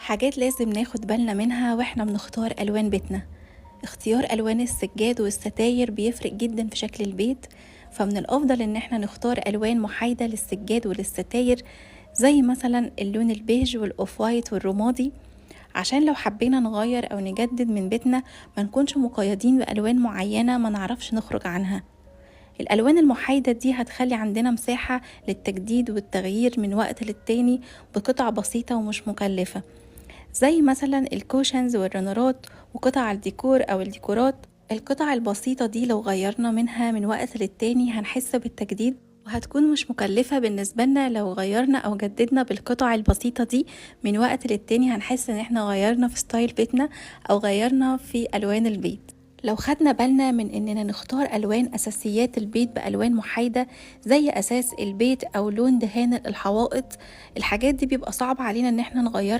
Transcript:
حاجات لازم ناخد بالنا منها واحنا بنختار ألوان بيتنا. اختيار ألوان السجاد والستاير بيفرق جدا في شكل البيت، فمن الأفضل ان احنا نختار ألوان محايدة للسجاد وللستاير، زي مثلا اللون البيج وال off white والرمادي، عشان لو حبينا نغير أو نجدد من بيتنا ما نكونش مقيدين بألوان معينة ما نعرفش نخرج عنها. الألوان المحايدة دي هتخلي عندنا مساحة للتجديد والتغيير من وقت للتاني بقطع بسيطة ومش مكلفة، زي مثلا ال cushions والرنرات وقطع الديكور أو الديكورات. القطع البسيطة دي لو غيرنا منها من وقت للتاني هنحس بالتجديد، وهتكون مش مكلفة بالنسبة لنا. لو غيرنا أو جددنا بالقطع البسيطة دي من وقت للتاني هنحس إن احنا غيرنا في style بيتنا أو غيرنا في ألوان البيت. لو خدنا بالنا من إننا نختار ألوان أساسيات البيت بألوان محايدة زي أساس البيت أو لون دهان الحوائط، الحاجات دي بيبقى صعب علينا إن احنا نغيرها.